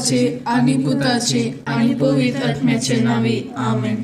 बापाचे आनी पुताचे आनी पवित्र आत्म्याचे नांवी, आमेन.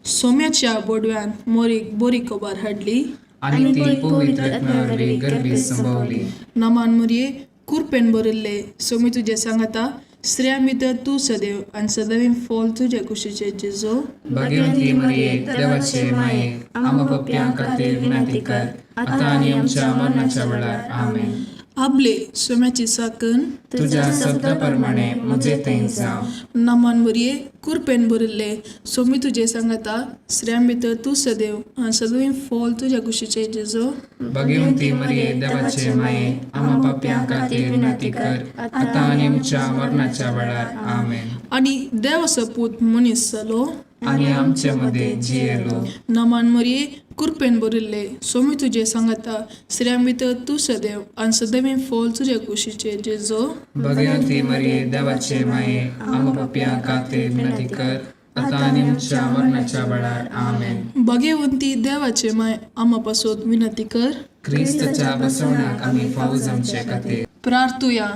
सोम्याच्या बोडव्यान मोरीक बोरी खबर हाडली आनी ती पवित्र आत्म्या वरवीं गर्भी संभवली. नमान मुरये, कुरपेन भरिल्ले, सोमी तुजें सांगाता, स्त्रियां भितर तूं सदैव आनी सदैव फॉल तुजे कुशीचे जेजो. भाग्यवंती मरिये, देवाचे माये, आमा पापयां खातीर विनंती कर, आतां आनी आमच्या मरणाच्या वेळार. आमेन. आबले सोम्याची साकन तुज्या शब्दा प्रमाणे म्हजे थंय जावं. नमान मुरये, कुरपेन भरिल्ले, सोमी तुजें सांगाता, स्त्रियां भितर तूं सदैव आनी सदैव फॉल तुज्या कुशीचे जेजो. भाग्यवंती मरिये, देवाचे माये, आमा पापयां खातीर विनंती कर, आतां आनी आमच्या मरणाच्या वेळार. आमेन. आनी देवाचो पूत मनीस जालो आनी आमचे मदें जियेलो. नमान मरिये, कुरपेन भरिल्ले, सोमी तुजें सांगाता, स्त्रियां भितर तूं सदैव आनी सदैव फॉल तुज्या कुशीचे जेजो. भाग्यवंती मरिये, देवाचे माये, आमा पापयां खातीर विनंती कर, आतां आनी आमच्या मरणाच्या वेळार. आमेन. भाग्यवंती देवाचे माय, आमा पासत विनंती कर क्रिस्ताच्या बसवणाक आमी फावो जावचे खातीर. प्रार्थुया.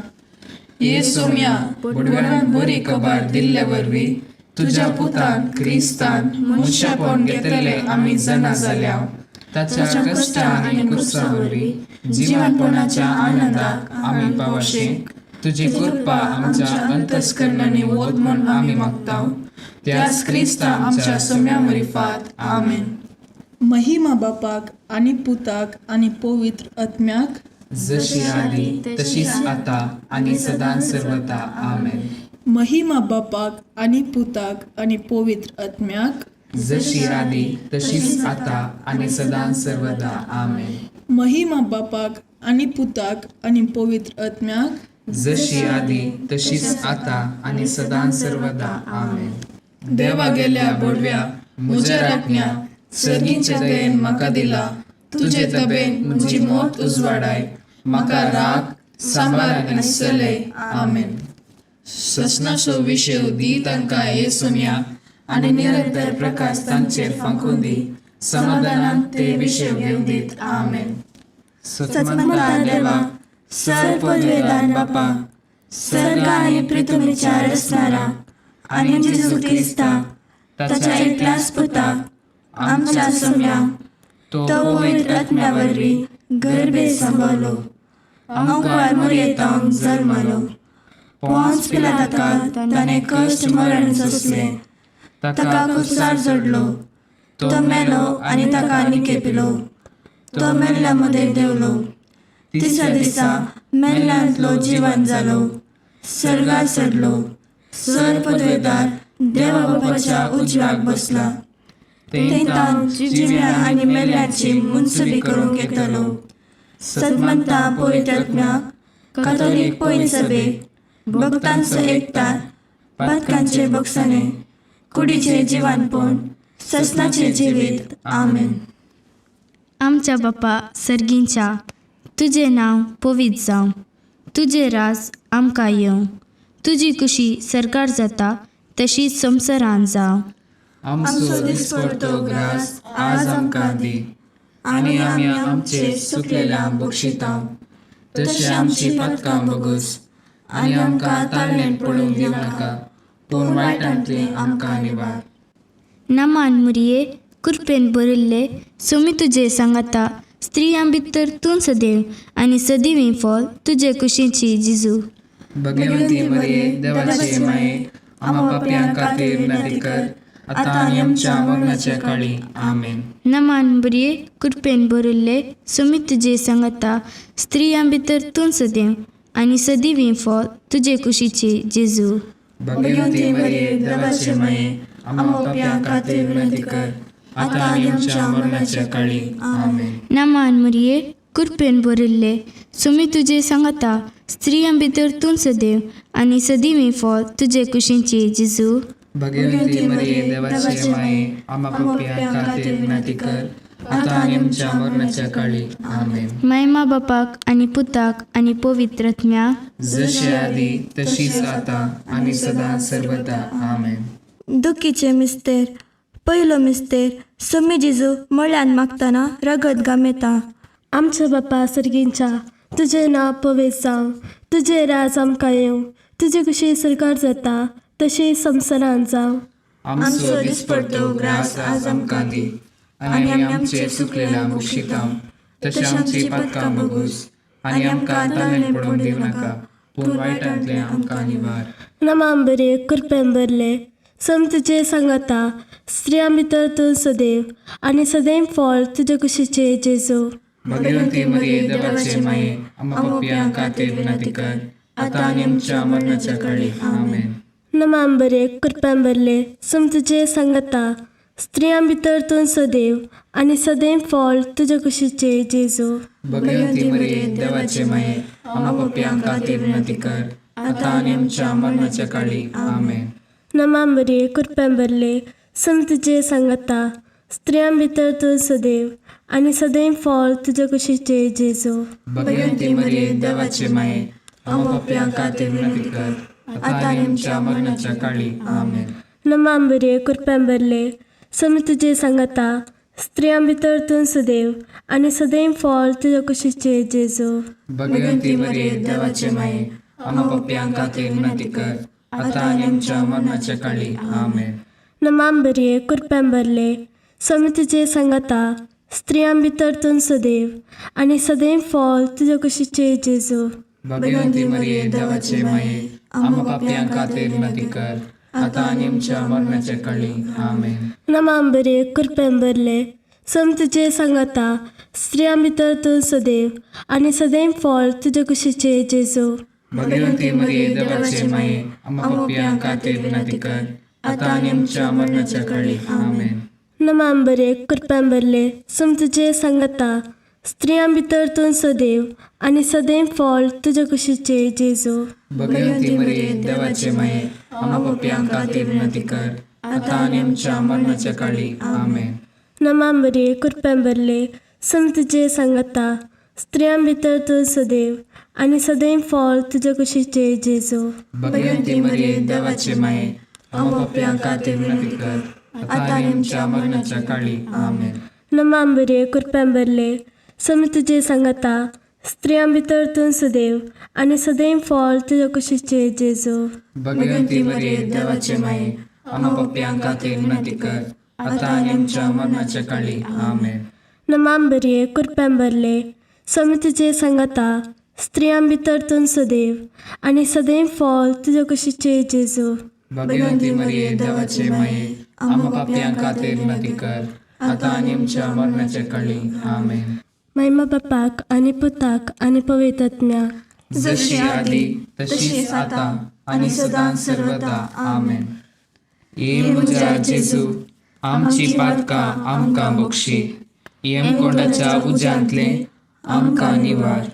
ये सोम्या, बोडव्यान बरी खबर दिल्ले वरवीं तुज्या पुतान क्रिस्तान मनशापण घेतले आमी जाणा जाल्या, ताच्या कश्टा आनी क्रुसा वरवीं जिवनपणाच्या आनंदाक आमी पावशे तुजी कृपा आमच्या अंतस्करणांनी वत म्हूण आमी मागता, त्याच क्रिस्ता आमच्या सम्या मरिफात. आमेन. महिमा बापाक आनी पुताक आनी पवित्र आत्म्याक, जशी आदी तशीच आता आनी सदां सर्वता. आमेन. महिमा बापाक आनी पुताक आनी पवित्र आत्म्याक, जशी आदी तशीच आता आनी सदां सर्वदा. आमेन. महिमा बापाक आनी पुताक आनी पवित्र आत्म्याक, जशी आदी तशीच आता आनी सदां सर्वदा. आमेन. देवा गेल्या बोडव्या, म्हज्या राखण्या, सर्गींच्या दयेन म्हाका दिला तुजे तबेन म्हजी मौत उजवाडाय, म्हाका राख, सांबाळ आनी चलय. आमेन. ससनाचो विशेव दी तांकां ये सोम्या, आनी निरंतर प्रकाश तांचेर फांकून दी, समाधानान ते विशेव घेवन दीत. आमेन. सत्मंता देवा, सर पदवेदार बापा, सर्ग आनी पृथ्वीच्या रचणारा आनी जेजू क्रिस्ता ताच्या एकल्याच पुता आमच्या सोम्या, तो पवित्र आत्म्या वरवीं गर्भे सांबाळलो, अंकुर मुरयेतावन जल्मलो, पोंच पिलाताका ताणें कश्ट मरण सोंसलें, ताका कुसार जोडलो, तो मेलो आनी ताका निकेपिलो, तो मेल्ल्या मदें देंवलो, तिसऱ्या दिसा मेल्ल्यांतलो जिवन जालो, सर्गार चडलो, सर पदवेदार देवा बापाच्या उजव्याक बसला, तेंतान जिव्या आनी मेल्ल्याची मुनसुबी करूंक येतलो. सदमंता पवित्र आत्म्याक, कातोलीक पवित्र सभेक, भक्तांचो एकतार, पातकांचे बक्षाणे, कुडीचे जिवानपण, ससनाचे जिवीत. आमेन. आमच्या बापा सर्गींच्या, तुजें नांव पवित्र जावं, तुजें राज आमकां येवं, तुजी कुशी सरकार जाता तशीच संवसारान जावं. आमचो दिसपडतो ग्रास आज आमकां दी, आनी आमी आमचे चुकलेल्या बक्षिता तशी आमची पातकां बगस, आनी आमकां ताळणेन पडूंक दिवनाका, पूण वायटांतली आमकां निवार. नमान मुरये, कृपेन भरिल्ले, सोमी तुजे सांगाता, स्त्रियां भितर तूं सदैव आनी सदैव फॉल तुजे कुशीची जिजू. भगवती मरिये, देवाचे माये, आमा पापयां खातीर विनंती कर, आतां आनी आमच्या मरणाच्या काळी. आमेन. नमान बुरये, कृपेन भरिल्ले, सोमी तुजे सांगाता, स्त्रियां भितर तूं सदैव आनी सदैव फॉल तुजे कुशीची जेजू. भगवती मरिये, देवाचे माये, आमा पापयां खातीर विनंती कर, आतां आनी आमच्या मरणाच्या काळी. आमेन. नमान मुरये, कृपेन भरिल्ले, सोमी तुजे सांगाता, स्त्रियां भितर तूं सदैव आनी सदैव फॉल तुजे कुशीची जेजू. भगवती मरिये, देवाचे माये, आमा पापयां खातीर विनंती कर, आतां आनी आमच्या मरणाच्या काळी. आमेन. मायमा बापाक आनी पुताक आनी पवित्र आत्म्याक, जशी आदी तशीच आतां आनी सदां सर्वदा. आमेन. दुखीचे मिस्तेर. पयलो मिस्तेर. सोमी जिजू मळ्यान मागतना रगत गामेता. आमच्या बापा सर्गींच्या, तुजें नांव पवित्र जावं, तुजें राज आमकां येवं, तुजे कशी सरकार जाता तशी संवसारांत जावं. आमचो दिसपडतो ग्रास आज आमकां दी आनी आमी आमचे चुकलेल्या बक्षिता तशें आमची पातकां बगूस आनी आमकां ताणें पडोवंक दिवं नाका, पूण वायटांतलें आमकां निवार. नमाम बरे कृपेन भरले, सम तुजे सांगाता, स्त्रियां भितर तूं सदैव आनी सदैव फळ तुजे कुशीचे जेजू. भगवती मरिये, देवाचे माये, आम्हा पापयां खातीर विनंती कर, आतां आनी आमच्या मरणाच्या काळी. आमेन. नमाम बरे कृपेन भरले, सम तुजे सांगाता, स्त्रियां भितर तूं सदैव आनी सदैव फळ तुजे कुशीचे जेजू. भगवती मरिये, देवाचे माये, आम्हा पापयां खातीर विनंती कर, आतां आनी आमच्या मरणाच्या काळी. आमेन. नमाम बरे कृपेन भरले, सम तुजे सांगाता, स्त्रियां भितर तूं सदैव आनी सदैव फळ तुजे कुशीचे जेजू. भगवती मरिये, देवाचे माये, आम्हा पापयां खातीर विनंती कर, आतां आनी आमच्या मरणाच्या काळी. आमेन. नमाम बरे कृपेन भरले, सम तुजे सांगाता, स्त्रियां भितर तूं सदैव आनी सदैव फळ तुजे कुशीचे जेजू. भगवती मरिये, देवाचे माये, आम्हा पापयां खातीर विनंती कर, आतां आनी आमच्या मरणाच्या काळी. आमेन. नमाम बरे कृपेन भरले, सम तुजे सांगाता, स्त्रियां भितर तूं सदैव आनी सदैव फळ तुजे कुशीचे जेजू. भगवती मरिये, देवाचे माये, आम्हा पापयां खातीर विनंती कर, आतां आनी आमच्या मरणाच्या काळी. आमेन. नमाम बरे कृपेन भरले, सम तुजे सांगाता, स्त्रियां भितर तूं सदैव आनी सदैव फळ तुजे कुशीचे जेजू. भगवती मरिये, देवाचे माये, आम्हा पापयां खातीर विनंती कर, आतां आनी आमच्या मरणाच्या काळी. आमेन. नमाम बरे कृपेन भरले, सम तुजे सांगाता, स्त्रियां भितर तूं सदैव आनी सदैव फळ तुजे कुशीचे जेजू. भगवती मरिये, देवाचे माये, आम्हा पापयां खातीर विनंती कर, आतां आनी आमच्या मरणाच्या काळी. आमेन. नमाम बरे कृपेन भरले, सम तुजे सांगाता, स्त्रियां भितर तूं सदैव आनी सदैव फळ तुजे कुशीचे जेजू. भगवती मरिये, देवाचे माये, आम्हा पापयां खातीर विनंती कर, आतां आनी आमच्या मरणाच्या काळी. आमेन. नमाम बरे कृपेन भरले, सम तुजे सांगाता, स्त्रियां भितर तूं सदैव आनी सदैव फळ तुजे कुशीचे जेजू. भगवती मरिये, देवाचे माये, आम्हा पापयां खातीर विनंती कर, आतां आनी आमच्या मरणाच्या काळी. आमेन. नमाम बरे कृपेन भरले, सम तुजे सांगाता, स्त्रियां भितर तूं सदैव आनी सदैव फळ तुजे कुशीचे जेजू. भगवती मरिये, देवाचे माये, आम्हा पापयां खातीर विनंती कर, आतां आनी आमच्या मरणाच्या काळी. आमेन. महिमा बापाक आनी पुताक आनी पवित्र आत्म्याक, जशी आदी तशीच आता आणि सदां सर्वदा. आमेन. ये म्हज्या जेजू, आमची पातकां आमकां बक्षी, येमकोंडाच्या उज्यांतले आमकां निवार,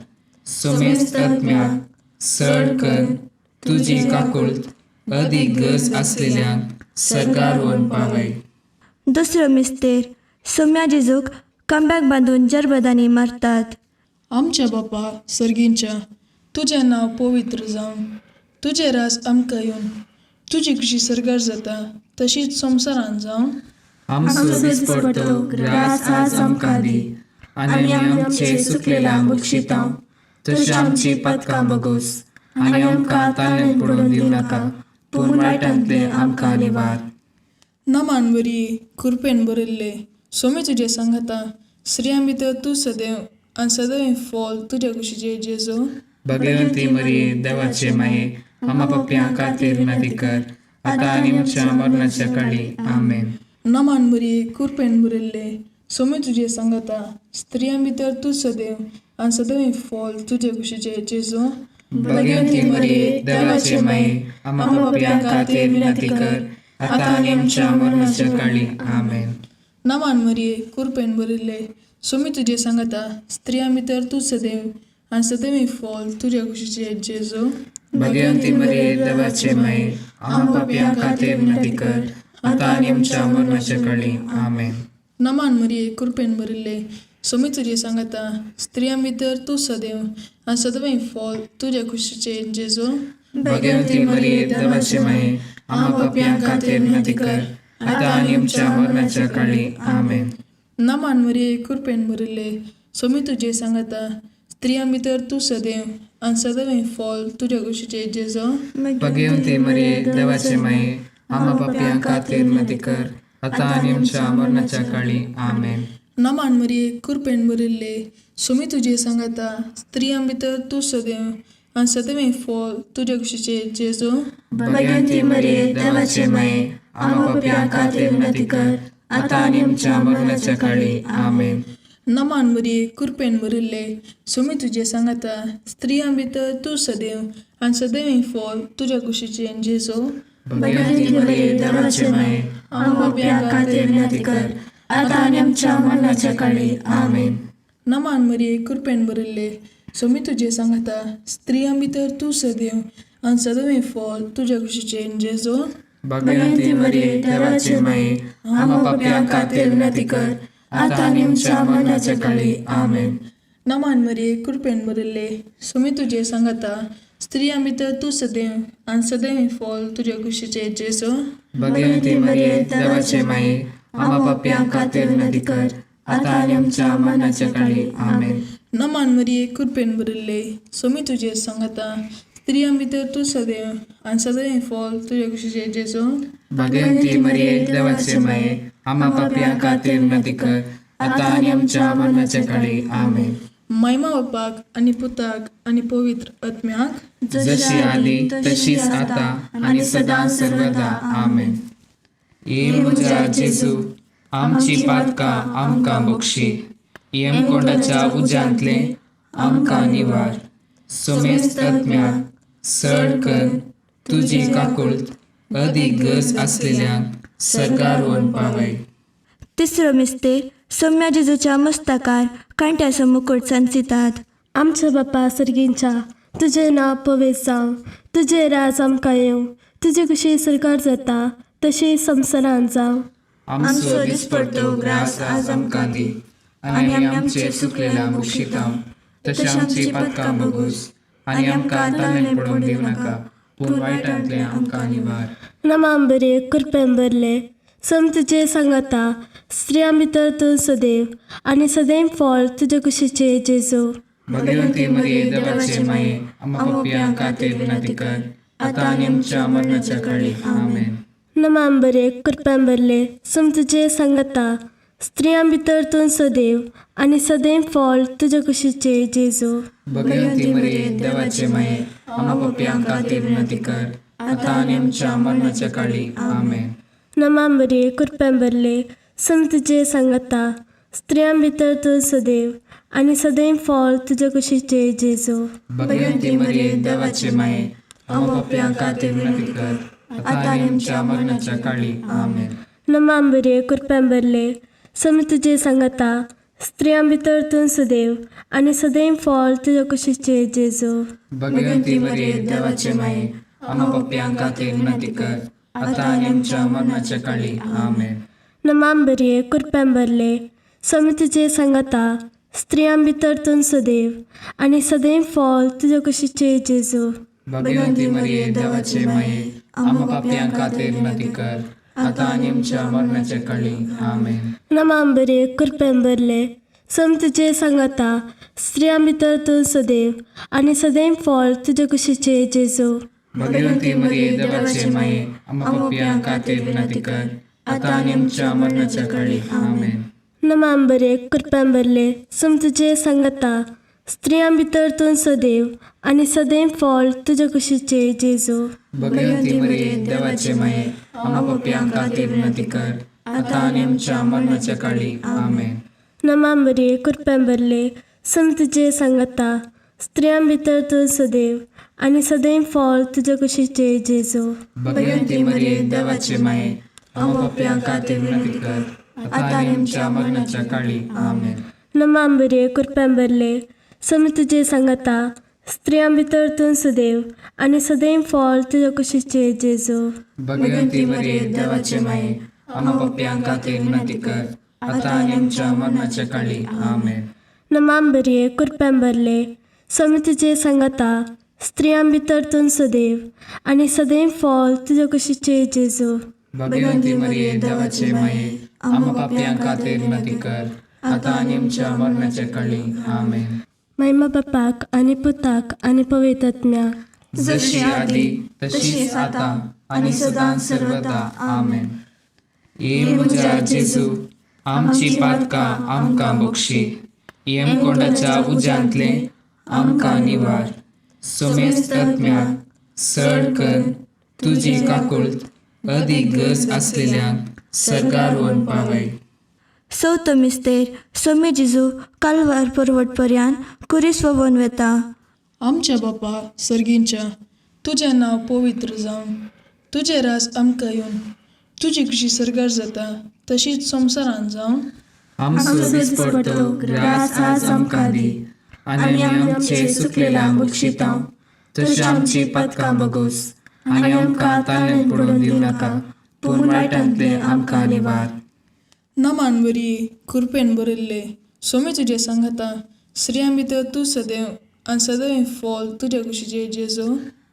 सोमेस्त आत्म्याक सड कर तुजी काकुळट अदीक गरज आसलेल्यांक सर्गार व्हरून पावय. दुसरो मिस्तेर सोम्या जेजूक खांब्याक बांदून जरबदांनी मारतात. आमच्या बापा सर्गींच्या, तुजें नांव पवित्र जावं, तुजें राज आमकां येवन, तुजी खुशी सर्गार जाता तशीच संवसारांत जावं. आमचो दिसपडतो ग्रास आज आमकां दी आनी आमी आमचे चुकलेल्या बक्षितां तशी आमची पातकां बगोस आनी आमकां ताणें पडून दिवं नाका, पूण वायटांतलें आमकां निवार. नमान बरी कृपेन भरिल्ले, सोमी तुजें सांगाता, स्त्रियां भितर तूं सदैव आनी सदैव फॉल तुज्या कुशीचे जेजू. भगवंती मरिये, देवाचे माये, आम्हा पापयां खातीर विनंती कर, आतां आनी आमच्या मरणाच्या काळी. आमेन. नमान बरी कृपेन भरिल्ले, सोमी तुजें सांगाता, स्त्रियां भितर तूं सदैव आनी सदैव फॉल तुज्या कुशीचे जेजू. भगवंती मरिये, देवाचे माये, आम्हा पापयां खातीर विनंती कर, आतां आनी आमच्या मरणाच्या काळी. आमेन. नमान मरिये कृपेन भरिल्ले, सोमी तुजें सांगाता, स्त्रियां भितर तूं सदैव आनी सदैव फॉल तुज्या कुशीचे जेजू. भगवंती मरिये, देवाचे माये, आम्हा पापयां खातीर विनंती कर, आतां आनी आमच्या मरणाच्या काळी. आमेन. नमान मरिये कृपेन भरिल्ले, सोमी तुजें सांगाता, स्त्रियां भितर तूं सदैव आनी सदैव फॉल तुज्या कुशीचे जेजू. भगवंती मरिये, देवाचे माये, आम्हा पापयां खातीर विनंती कर, आतां आनी आमच्या मरणाच्या काळी. आमेन. नमान मरिये कृपेन भरिल्ले, सोमी तुजें सांगाता, स्त्रियां भितर तूं सदैव आनी सदैव फॉल तुज्या कुशीचे जेजो. भगवंती मरिये, देवाचे माये, आम्हा पापयां खातीर विनंती कर, आतां आनी आमच्या मरणाच्या काळी. आमेन. नमान मरिये, कृपेन भरिल्ले, सोमी तुजे सांगाता, स्त्रियां भितर तूं सदैव आनी सदैव फॉल तुज्या कुशीचे जेजो. भगवंती मरिये, देवाचे माये, आम्हा पापयां खातीर विनंती कर, आतां आनी आमच्या मरणाच्या काळी. आमेन. नमान मरिये, कृपेन भरिल्ले, सोमी तुजे सांगाता, स्त्रियां भितर तूं सदैव आनी सदैव फॉल तुज्या कुशीचे जेजो. भगवंती मरिये, देवाचे माये, आम्हा पापयां खातीर विनंती कर, आतां आनी आमच्या मरणाच्या काळी. आमेन. नमान मरिये, कृपेन भरिल्ले, सोमी तुजे सांगाता, स्त्रियां भितर तूं सदैव आनी सदैव फॉल तुज्या कुशीचे जेजो. भगवंती मरिये, देवाचे माये, आम्हा पापयां खातीर विनंती कर, आतां आनी आमच्या मरणाच्या काळी. आमेन. नमान मरिये, कृपेन भरिल्ले, सोमी तुजे सांगाता, स्त्रियां भितर तूं सदैव आनी सदैव फॉल तुज्या कुशीचे जेजो. भगवंती मरिये, देवाचे माये, आम्हा पापयां खातीर विनंती कर, आतां आनी आमच्या मरणाच्या काळी. आमेन. नमान मरिये, कृपेन भरिल्ले, सोमी तुजे सांगाता, स्त्रियां भितर तूं सदैव आनी सदैव फॉल तुज्या कुशीचे जेजो. भगवंती मरिये, देवाचे माये, आम्हा पापयां खातीर विनंती कर, आतां आनी आमच्या मरणाच्या काळी. आमेन. महिमा बापाक आनी पुताक आनी पवित्र आत्म्याक, जशी आदी तशीच आता आनी सदां सर्वदा. आमेन. ये म्हज्या जेजू, आमची पातकां आमकां बक्षी, यमकोंडाच्या उज्यांतले आमकां निवार, समेस्त आत्म्याक सड कर तुजी काकुळट अदीक गरज आसलेल्यांक सर्गार व्हरून पावय. तिसरो मिस्तेर सोम्या जेजूच्या मस्तकार कांट्याचो मुकुट सांचितात. आमच्या बापा सर्गींच्या, तुजें नांव पवित्र जावं, तुजें राज आमकां येवं, तुजी कुशी सरकार जाता तशी संवसारांत जावं. आमचो दिसपडतो ग्रास आज आमकां दी, आनी आमी आमचे चुकलेल्या बक्षितांव तशें आमची पातकां बगूस, आनी आमकां ताणें पडोवंक दिवं नाका, पूण वायटांतलें आमकां निवार. नमाम बरे, कृपेन भरले, सम तुजे सांगाता, स्त्रियां भितर तूं सदैव आनी सदैव फळ तुजे कुशीचे जेजू. भगवंती मरिये, देवाचे माये, आम्हा पापयां खातीर विनंती कर, आतां आनी आमच्या मरणाच्या काळी. आमेन. नमाम बरे, कृपेन भरले, सम तुजे सांगाता, स्त्रियां भितर तूं सदैव आनी सदैव फळ तुजे कुशीचे जेजू. भगवंती मरिये, देवाचे माये, आम्हा पापयां खातीर विनंती कर, आतां आनी आमच्या मरणाच्या काळी. आमेन. नमाम बरे, कृपेन भरले, सम तुजे सांगाता, स्त्रियां भितर तूं सदैव आनी सदैव फळ तुजे कुशीचे जेजू. भगवंती मरिये, देवाचे माये, आम्हा पापयां खातीर विनंती कर, आतां आनी आमच्या मरणाच्या काळी. आमेन. नमाम बरे, कृपेन भरले, सम तुजे सांगाता, स्त्रियां भितर तूं सदैव आनी सदैव फळ तुजे कुशीचे जेजू. भगवंती मरिये, देवाचे माये, आम्हा पापयां खातीर विनंती कर, आतां आनी आमच्या मरणाच्या काळी. आमेन. नमाम बरे, कृपेन भरले, सम तुजे सांगाता, स्त्रियां भितर तूं सदैव आनी सदैव फळ तुजे कुशीचे जेजू. भगवंती मरिये, देवाचे माये, आम्हा पापयां खातीर विनंती कर, आतां आनी आमच्या मरणाच्या काळी. आमेन. नमाम बरे, कृपेन भरले, सम तुजे सांगाता, स्त्रियां भितर तूं सदैव आनी सदैव फळ तुजे कुशीचे जेजू. भगवंती मरिये, देवाचे माये, आम्हा पापयां खातीर विनंती कर, आतां आनी आमच्या मरणाच्या काळी. आमेन. नमाम बरे, कृपेन भरले, सम तुजे सांगाता, स्त्रियां भितर तूं सदैव आनी सदैव फळ तुजे कुशीचे जेजू. भगवंती मरिये, देवाचे माये, आम्हा पापयां खातीर विनंती कर, आतां आनी आमच्या मरणाच्या काळी. आमेन. नमाम बरे, कृपेन भरले, सम तुजे सांगाता, स्त्रियां भितर तूं सदैव आनी सदैव फळ तुजे कुशीचे जेजू. भगवंती मरिये, देवाचे माये, आम्हा पापयां खातीर विनंती कर, आतां आनी आमच्या मरणाच्या काळी. आमेन. नमाम बरे, कृपेन भरले, सम तुजे सांगाता, स्त्रियां भितर तूं सदैव आनी सदैव फळ तुजे कुशीचे जेजू. भगवंती मरिये, देवाचे माये, आम्हा पापयां खातीर विनंती कर, आतां आनी आमच्या मरणाच्या काळी. आमेन. नमाम बरे, कृपेन भरले, सम तुजे सांगाता, स्त्रियां भितर तूं सदैव आनी सदैव फळ तुजे कुशीचे जेजू. भगवंती मरिये, देवाचे माये, आम्हा पापयां खातीर विनंती कर, आतां आनी आमच्या मरणाच्या काळी. आमेन. महिमा बापाक आनी पुताक आनी पवित्र आत्म्याक. जशी आदी तशीच आतां आनी सदां सर्वदा. आमेन. ये म्हज्या जेजू, आमची पातकां आमकां बक्षी, यमकोंडाच्या उज्यांतले आमकां निवार, सोमेस्त आत्म्याक सड कर तुजी काकुळट अदीक गरज आसलेल्यांक सर्गार व्हरून पावय. चवथो मिस्तेर सोमी जेजू कालवार पर्वट पर्यान कुरीस वोवन वेता. आमच्या बापा सर्गींच्या, तुजें नांव पवित्र जावं, तुजें राज आमकां येवन, तुजी खुशी सर्गार जाता तशीच संवसारान जावं. आमचो दिसपडतो ग्रास आज आमकां दी आनी आमी आमचे चुकलेल्यांक बक्षिता तशी आमची पातकां बगोस आनी आमकां ताळ्यान पडून दिवं नाका, पूण वायटांतले आमकां निवार. नमान बरी कृपेन भरिल्ले, सोमी तुजें सांगाता, स्त्रियां भितर तूं सदैव आनी सदैव फॉल तुज्या कुशीचे जेजू.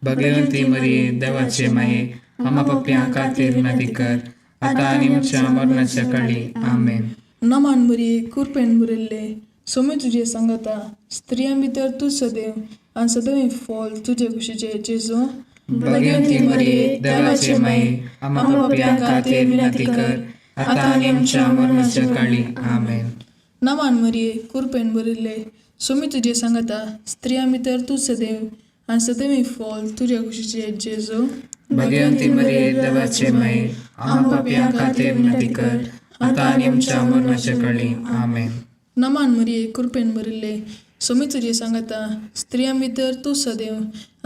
भगवंती मरिये, देवाचे माये, आमा पापयां खातीर विनंती कर, आतां आनी आमच्या मरणाच्या काळी. आमेन. नमान बरी कृपेन भरिल्ले, सोमी तुजें सांगाता, स्त्रियां भितर तूं सदैव आनी सदैव फॉल तुज्या कुशीचे जेजू. भगवंती मरिये, देवाचे माये, आमा पापयां खातीर विनंती कर, आतां आनी आमच्या मरणाच्या काळी. आमेन. नमान मरिये कृपेन भरिल्ले, सोमी तुजें सांगाता, स्त्रियां भितर तूं सदैव आनी सदैव फॉल तुज्या कुशीचे जेजू. भगवंती मरिये, देवाचे माये, आमा पापयां खातीर विनंती कर, आतां आनी आमच्या मरणाच्या काळी. आमेन. नमान मरिये कृपेन भरिल्ले, सोमी तुजें सांगाता, स्त्रियां भितर तूं सदैव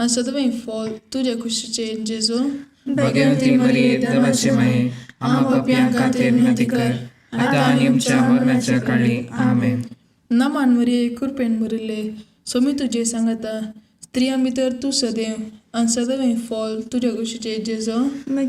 आनी सदैव फॉल तुज्या कुशीचे जेजू. भगवंती मरिये, देवाचे माये, आमा पापयां खातीर विनंती कर, आतां आनी आमच्या मरणाच्या काळी. आमेन. नमान मरिये कृपेन भरिल्ले, सोमी तुजें सांगाता, स्त्रियां भितर तूं सदैव आनी सदैव फॉल तुज्या कुशीचे जेजू.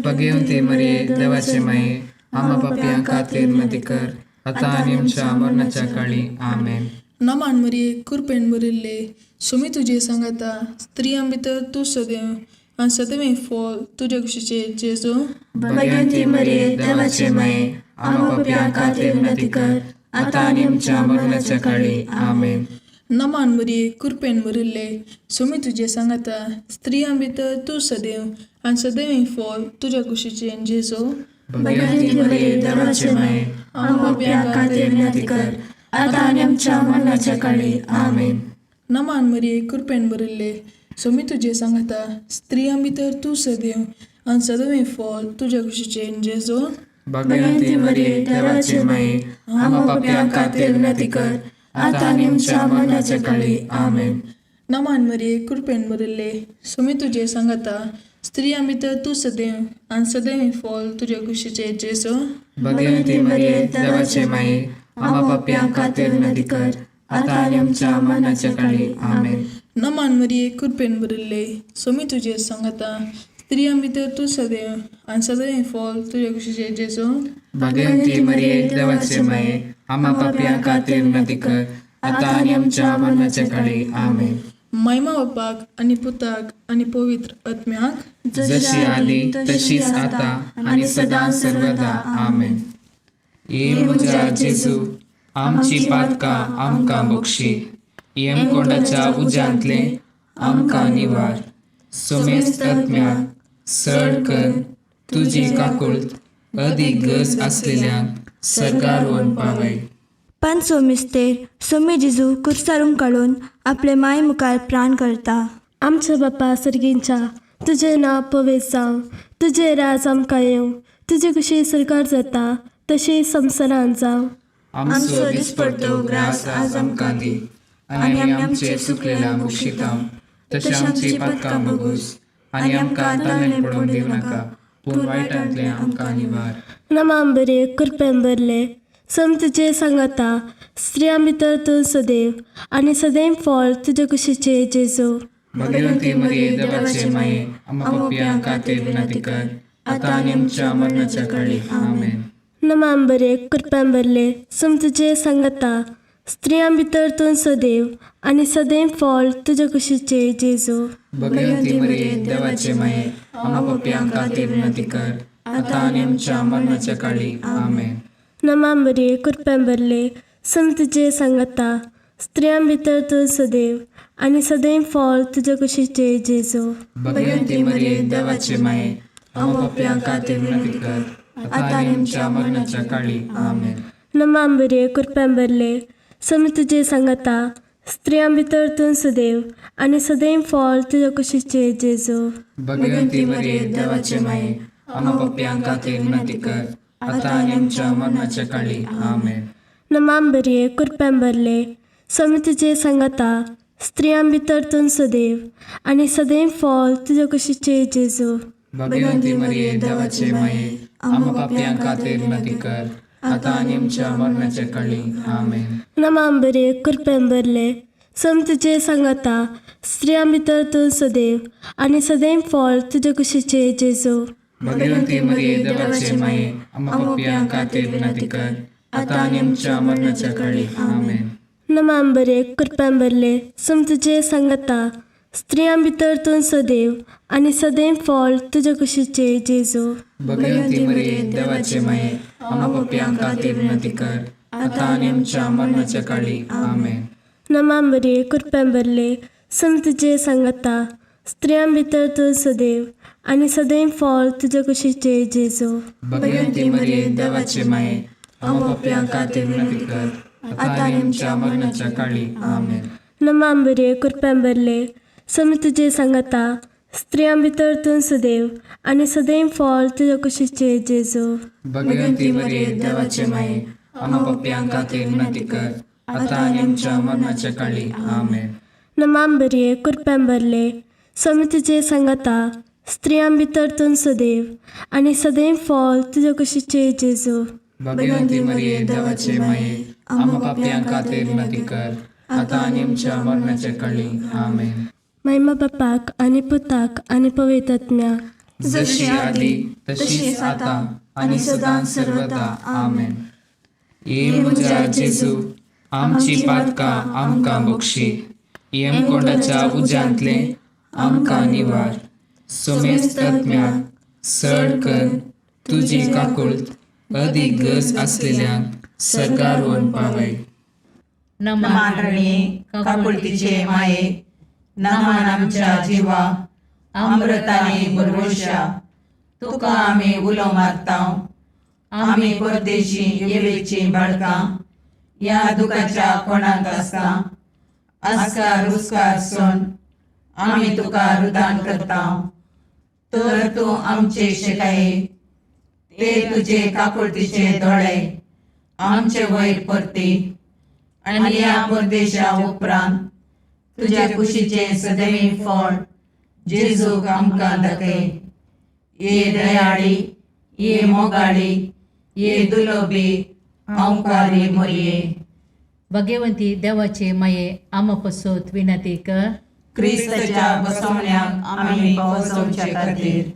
भगवंती मरिये, देवाचे माये, आमा पापयां खातीर विनंती कर, आतां आनी आमच्या मरणाच्या काळी. आमेन. नमान मरिये कृपेन भरिल्ले, सोमी तुजें सांगाता, स्त्रियां भितर तूं सदैव आनी सदैव फॉल तुज्या कुशीचे जेजू. भगवंती मरिये, देवाचे माये, आमा पापयां खातीर विनंती कर, आतां आनी आमच्या मरणाच्या काळी. आमेन. नमान मरिये कृपेन भरिल्ले, सोमी तुजें सांगाता, स्त्रियां भितर तूं सदैव आनी सदैव फॉल तुज्या कुशीचे जेजू. भगवंती मरिये, देवाचे माये, आमा पापयां खातीर विनंती कर, आतां आनी आमच्या मरणाच्या काळी. आमेन. नमान मरिये कृपेन भरिल्ले, सोमी तुजें सांगाता, स्त्रियां भितर तूं सदैव आनी सदैव फॉल तुज्या कुशीचे जेजू. भगवंती मरिये, देवाचे माये, आमा पापयां खातीर विनंती कर, आतां आनी आमच्या मरणाच्या काळी. आमेन. नमान मरिये कृपेन भरिल्ले, सोमी तुजें सांगाता, स्त्रियां भितर तूं सदैव आनी सदैव फॉल तुज्या कुशीचे जेजू. भगवंती मरिये, देवाचे माये, आमा पापयां खातीर विनंती कर, आतां आनी आमच्या मरणाच्या काळी. आमेन. नमान मरिये कृपेन भरिल्ले, सोमी तुजें सांगाता, स्त्रियां भितर तूं सदैव आनी सदैव फॉल तुज्या कुशीचे जेजू. भगवंती मरिये, देवाचे माये, आमा पापयां खातीर विनंती कर, आतां आनी आमच्या मरणाच्या काळी. आमेन. महिमा बापाक आनी पुताक आनी पवित्र आत्म्याक. जशी आदी तशीच आतां आनी सदां सर्वदा. आमेन. ये म्हज्या जेजू, आमची पातकां आमकां बक्षी, यमकोंडाच्या उज्यांतले आमकां निवार, सोमेस्त आत्म्याक सड कर तुजी काकुळट अदीक गरज आसलेल्यांक सर्गार व्हरून पावय. पांचवो मिस्तेर सोमी जेजू कुर्सारून काडून आपले माय मुखार प्राण करता. आमच्या बापा सर्गींच्या, तुजें नांव पवित्र जावं, तुजें राज आमकां येवं, तुजी खुशी सरकार जाता तशी संवसारान जावं. आमचो दिसपडतो ग्रास आज आमकां दी आनी आमी आमचे चुकलेल्यांक बक्षिता तशें आमची पातकां बगूस आनी आमकां ताळें पडोवंक दिवं नाका, पूण वायटांतलें आमकां निवार. नमाम बरे कृपेन भरले, सम तुजे सांगाता, स्त्रियां भितर तूं सदैव आनी सदैव फळ तुजे कुशीचे जेजू. भगवंती मरिये, देवाचे माये, आम्हा पापयां खातीर विनंती कर, आतां आनी आमच्या मरणाच्या काळी. आमेन. नमाम बरे कृपेन भरले, सम तुजे सांगाता, स्त्रियां भितर तूं सदैव आनी सदैव फळ तुजे कुशीचे जेजू. भगवंती मरिये, देवाचे माये, आम्हा पापयां खातीर विनंती कर, आतां आनी आमच्या मरणाच्या काळी. आमेन. नमाम बरे कृपेन भरले, सम तुजे सांगाता, स्त्रियां भितर तूं सदैव आनी सदैव फळ तुजे कुशीचे जेजू. भगवंती मरिये, देवाचे माये, आम्हा पाप्यां खातीर विनंती कर, आता आनी आमच्या मरणाच्या काळी. आमेन. नमा मरिये, कृपेन भरले, स्वामी तुजे सांगाता, स्त्रियां भितर तूं सदैव आनी सदैव फळ तुजे कुशीचे जेजू. भगवंती मरिये, देवाचे माये, आम्हा पाप्यां खातीर विनंती कर, आता आनी आमच्या मरणाच्या काळी. आमेन. नमा मरिये, कृपेन भरले, स्वामी तुजे सांगाता, स्त्रियां भितर तूं सदैव आनी सदैव फळ तुजे कुशीचे जेजू. भगवंती मरिये, देवाचे माये, आम्हा पाप्यां खातीर विनंती कर, आता आनी आमच्या मरणाच्या काळी. आमेन. नमा मरिये, कृपेन भरले, स्वामी तुजे सांगाता, स्त्रियां भितर तूं सदैव आनी सदैव फळ तुजे कुशीचे जेजू. भगवंती मरिये, देवाचे माये, आम्हा पाप्यां खातीर विनंती कर, आता आनी आमच्या मरणाच्या काळी. आमेन. नमा मरिये, कृपेन भरले, स्वामी तुजे सांगाता, स्त्रियां भितर तूं सदैव आनी सदैव फळ तुजे कुशीचे जेजू. भगवंती मरिये, देवाचे माये, आम्हा पाप्यां खातीर विनंती कर, आता आनी आमच्या मरणाच्या काळी. आमेन. नमा मरिये, कृपेन भरले, स्वामी तुजे सांगाता, स्त्रियां भितर तूं सदैव आनी सदैव फळ तुजे कुशीचे जेजू. भगवंती मरिये, देवाचे माये, आम्हा पाप्यां खातीर विनंती कर, आता आनी आमच्या मरणाच्या काळी. आमेन. नमा मरिये, कृपेन भरले, स्वामी तुजे सांगाता, स्त्रियां भितर तूं सदैव आनी सदैव फळ तुजे कुशीचे जेजू. भगवंती मरिये, देवाचे माये, आम्हा पाप्यां खातीर विनंती कर, आता आनी आमच्या मरणाच्या काळी. आमेन. नमा मरिये, कृपेन भरले, स्वामी तुजे सांगाता, स्त्रियां भितर तूं सदैव आनी सदैव फळ तुजे कुशीचे जेजू. भगवंती मरिये, देवाचे माये, आम्हा पाप्यां खातीर विनंती कर, आता आनी आमच्या मरणाच्या काळी. आमेन. महिमा बापाक आनी पुताक आनी पवित्र आत्म्याक. जशी आदी तशीच आता आणि सदां सर्वदा. आमेन. ये म्हज्या जेजू, आमची पातकां आमकां बक्षी, येमकोंडाच्या उज्यांतले आमकां निवार, सोमेस्त आत्म्याक सड कर तुजी काकुळत अदीक गरज आसलेल्यांक सरकार व्हरून पावय. नमान रणये, काकुळतीचे माये, नमान आमच्या जिवा, अमृताने भरवशा, तुका आमी उलो मारता. आमी परदेशी येवेची बाळकां ह्या दुखाच्या कोणाक आसता आस्कार रुस्कार सोन आमी तुका रुदान करता. तर तूं आमचे शेकाये ते तुजे काकुळतीचे दोळे आमचे वयर परती आनी ह्या परदेशा उपरांत तुज्या कुशीचें सदैव फळ जेजूक आमकां दाखय. ये दयाळी, ये मोगाळी, ये दुलोबी अंकारी मोरये. भगवंती देवाचे माये, आमा पसत विनंती कर. क्रिस्ताच्या बसवण्याक आमी पावसोवचे खातीर.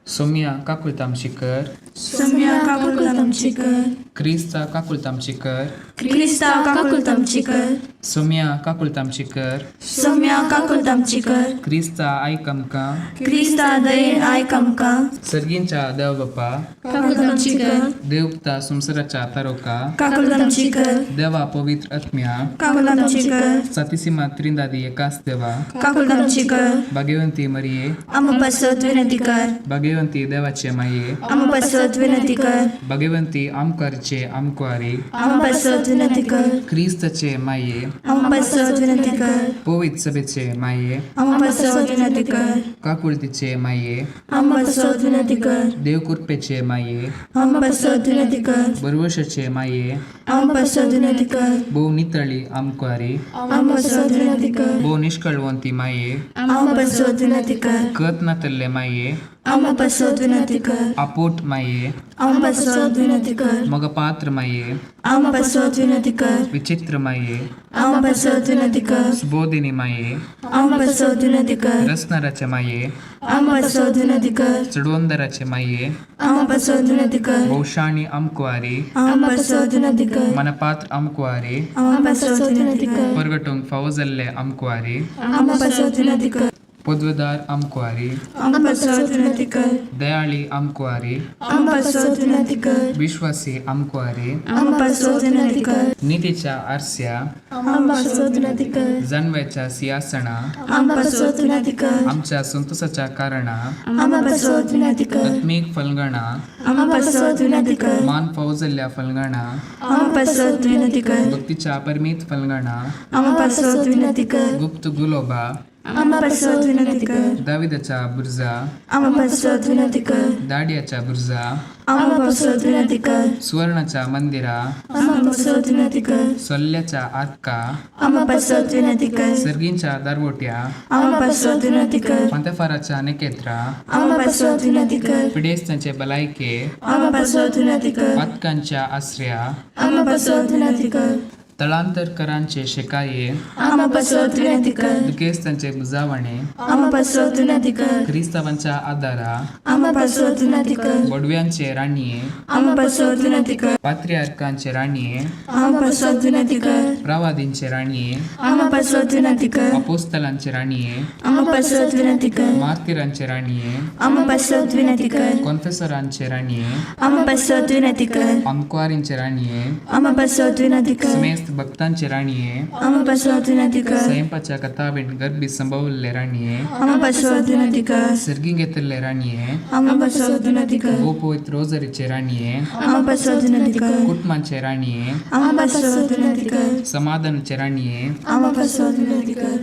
सोम्या काकुळतामशी कर. सोम्या काकुळतामची कर. क्रिस्ता काकुळतामशी कर. क्रिस्ता काकुळतामची कर. सोम्या काकुळतामशी कर. सोम्या काकुळतामची कर. क्रिस्ता आयक आमकां. क्रिस्ता दयेन आयक आमकां. सर्गींच्या देव बापा, काकुळतामची कर. देवता संवसाराच्या तारोका, काकुळतामची कर. देवा पवित्र आत्म्या, काकुळतामची कर. सातीसीमा त्रिंदादी एकाच देवा, काकुळतामची कर. भाग्यवंती मरिये, आम्हा पासत विनंती कर. भाग्यवंती देवाचे माये, आम्हा पासत विनंती कर. भाग्यवंती आमकारचे आमकुवारी, आम्हा पासत विनंती कर. क्रिस्ताचे माये, आम्हा पासत विनंती कर. पवित्र सभेचे माये, आम्हा पासत विनंती कर. काकुळतीचे माये, आम्हा पासत विनंती कर. देवकृपेचे माये, आम्हा पासत विनंती कर. बरवशाचे माये, आम्हा पासत विनंती कर. भोव नितळी आमकुवारी, आम्हा पासत विनंती कर. भोव निष्कळवंती माये, आम्हा पासत विनंती कर. कत नातल्ले माये, आम्हा पासत विनंती कर. आपोट माये, आम्हा पासत विनंती कर. मगपात्र माये, आम्हा पासत विनंती कर. विचित्र माये, आम्हा पासत विनंती कर. सुबोधिनी माये, आम्हा पासत विनंती कर. रसनाराचे माये, आम्हा पासत विनंती कर. चडवंदराचे माये, आम्हा पासत विनंती कर. भोवशाणी आमकुवारी, आम्हा पासत विनंती कर. मनपात्र आमकुवारी, आम्हा पासत विनंती कर. परगटूंक फावो जाल्ले आमकुवारी, आम्हा पासत विनंती कर. पदवेदार आमकुवारी, आमकां पासत विनंती कर. दयाळी आमकुवारी, आमकां पासत विनंती कर. विश्वासी आमकुवारी, आमकां पासत विनंती कर. नितीच्या आरस्या, आमकां पासत विनंती कर. जानव्याच्या सिंहासना, आमकां पासत विनंती कर. आमच्या संतोषाच्या कारणा, आमकां पासत विनंती कर. आत्मीक फलगणा, आमकां पासत विनंती कर. मान फौजल्ल्या फलगणा, आमकां पासत विनंती कर. भक्तीच्या परमीत फलगणा, आमकां पासत विनंती कर. गुप्त गुलोबा, आमकां पासत विनंती कर. दाविदाच्या बुर्जा, आमकां पासत विनंती कर. दाडियाच्या बुर्जा, आमकां पासत विनंती कर. सुवर्णाच्या मंदिरा, आमकां पासत विनंती कर. सोल्ल्याच्या आरका, आमकां पासत विनंती कर. सर्गींच्या दारवोट्या, आमकां पासत विनंती कर. पांतेफाराच्या नेकेत्रा, आमकां पासत विनंती कर. पिडेस्तांचे भलायके, आमकां पासत विनंती कर. पातकांच्या आसऱ्या, आमकां पासत विनंती कर. तळांतरकरांचे शेकाये, आमकां पासत विनंती कर. दुखेस्तांचे बुजावणे, आमकां पासत विनंती कर. क्रिस्तावांच्या आदारा, आमकां पासत विनंती कर. बोडव्यांचे राणये, आमकां पासत विनंती कर. पात्रियार्कांचे राणये, आमकां पासत विनंती कर. प्रवादींचे राणये, आमकां पासत विनंती कर. अपोस्तलांचे राणये, आमकां पासत विनंती कर. मार्तिरांचे राणये, आमकां पासत विनंती कर. कॉन्फेसरांचे राणये, आमकां पासत विनंती कर. आमकुवारींचे राणये, आमकां पासत विनंती कर. समेस्त भक्तांचे राणये, आमकां पासत विनंती कर. स्वयंपाच्या कथावीण गर्भी संभवल्ले राणये, आमकां पासत विनंती कर. सर्गी घेतिल्ले राणये, आमकां पासत विनंती कर. गोपवित रोजरीचे राणये, आमकां पासत विनंती कर. कुटुंबाचे राणये, आमकां पासत विनंती कर. समाधानाचे राणये, आमकां पासत विनंती कर.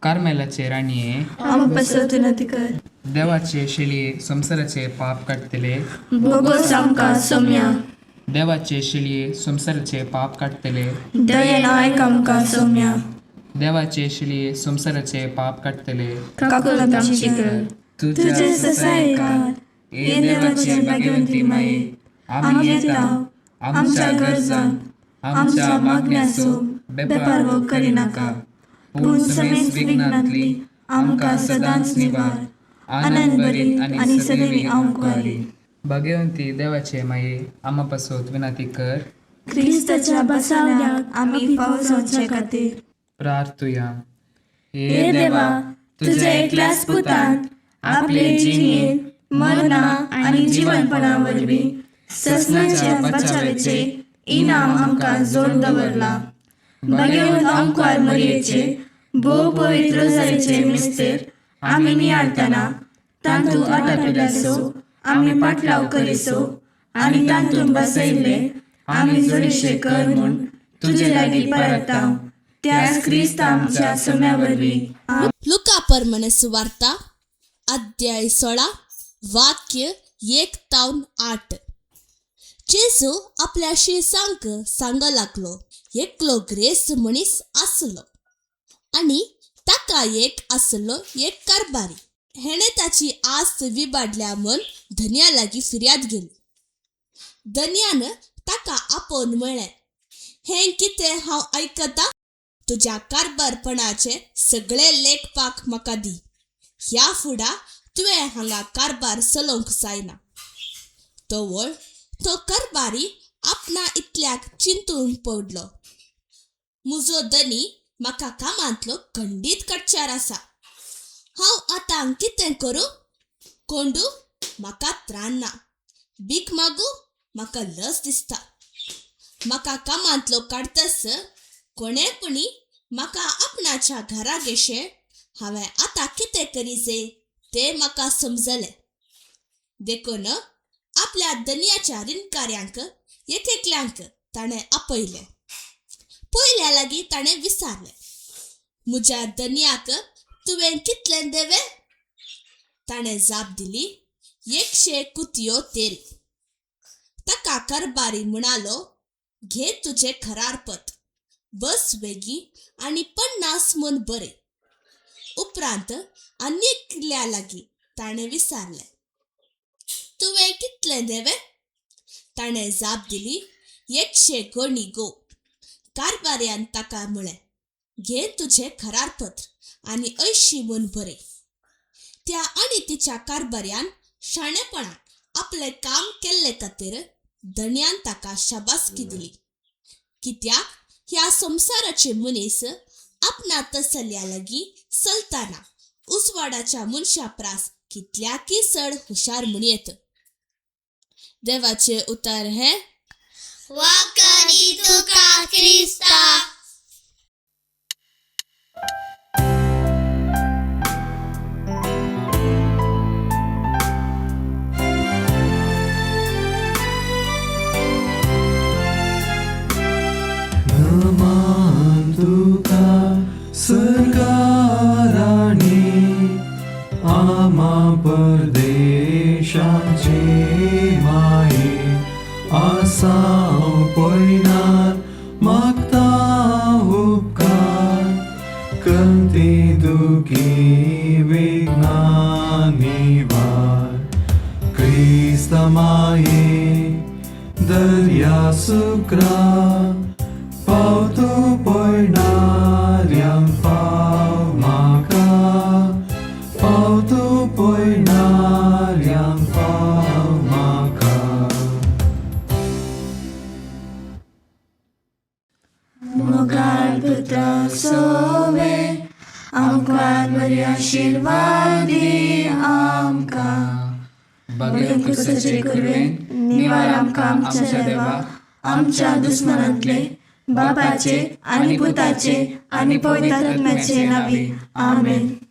कार्मेलाचे राणये, आमकां पासत विनंती कर. देवाचे शेळये संवसाराचे पाप काडटले, बोगोस आमकां सोम्या. देवाचे शेळये संवसाराचे पाप काडटले, दयेन आयक आमकां सोम्या. देवाचे शेळये संवसाराचे पाप काडटले, काकुळट आमची कर. तुझ्या ससायकान हे देवाचे भाग्यवंती माये, आमी येता आमच्या गरजांक आमच्या मागण्याचो बेपारवो करिनाका, पूण समेस्त विघ्नांतली आमकां सदांच निवार, आनंद भरीत आनी सदैवी आमकुवारी. भाग्यवंती देवाचे माये, आमा पासत विनंती कर. क्रिस्ताच्या बसावण्याक आमी फावो जावचे खातीर. प्रार्थुया. हे देवा, तुझ्या एकल्याच पुतान आपले जिणेंत मरणा आनी जिवनपणा वरवीं ससनाच्या बचावेचे इनाम आमकां जोड दवरला. भाग्यवंत आमकार मरयेचे भोव पवित्र जायचे मिस्तेर आमी नियाळतना तांतू आटापिल्याचो आमी पाटलाव करिसो आनी तांतून बसयल्ले आमी जोडीशे कर म्हूण तुजे लागीं परताव त्याच क्रिस्त आमच्या सम्या वरवीं. लुका परमने सुवार्ता अध्याय 16 वाक्य 1 तावन 8. जेजू आपल्या शिसांक सांग लागलो, एकलो ग्रेस्त मनीस आसलो आनी ताका एक आसलो एक कारभारी. हेणे ताची आस्त विबाडल्या म्हूण धनया लागीं फिर्याद गेली. धनयान ताका आपोवन म्हळें, हें कितें हांव आयकता? तुज्या कारभारपणाचे सगळे लेखपाक म्हाका दी. ह्या फुडा तुवें हांगा कारभार चलोवंक जायना. तवळ तो कारभारी आपणा इतल्याक चिंतून पडलो, मुजो धनी म्हाका कामांतलो खंडीत काडच्यार आसा. हांव आतां कितें करूं? कोंडू म्हाका त्राण ना, भीक मागू म्हाका लज दिसता. म्हाका कामांतलो काडटस कोणें पुणी म्हाका आपणाच्या घरा गेशें. हांवें आतां कितें करीजे तें म्हाका समजलें. देखून आपल्या धनयाच्या रिणकाऱ्यांक एक एकल्यांक ताणें आपयलें. पयल्या लागीं ताणें विचारलें, म्हज्या धनयाक तुवें कितलें देवें? ताणें जाप दिली, 100 कुतयो तेल. ताका कारभारी म्हणालो, घे तुजें खरारपत, बस वेगीं आनी 50 म्हूण बरय. उपरांत आनी एकल्या लागीं ताणें विचारलें, तुवें कितलें देवें? ताणें जाप दिली, 100 गोणी गो. कारभार्यान ताका म्हळें, घे तुजें खरारपत्र आनी 80 म्हूण बरय. त्या आनी तिच्या कारभार्यान शाणेपणान आपलें काम केल्ले खातीर धनयान ताका शाबासकी दिली. कित्याक ह्या संवसाराचे मनीस आपणा तसल्या लागीं चलतना उजवाडाच्या मनशा प्रास कितल्याकी चड हुशार म्हणयेत. देवाचे उतर हें वाकरी तुका क्रिस्ता. नमान तुका सरकाराणी आमा परदेशाचे माये आसाव पयनार मागता उपकार कंती दुखी विघ्ना निवार क्रिस्त माये दर्या सुक्रा पावतो पयणाऱ्यांक पाव म्हाका पावतो पयणाऱ्यांक पाव म्हाका. मोगाळ पुता सोवे आमकां बरी आशिर्वाद दी आमकां. बगेर क्रिस्ताचे कृपेन निवार आमकां आमच्या देवा आमच्या दुस्मनांतले बापाचे आनी पुताचे आनी पवित्र आत्म्याचे नांवी. आमेन.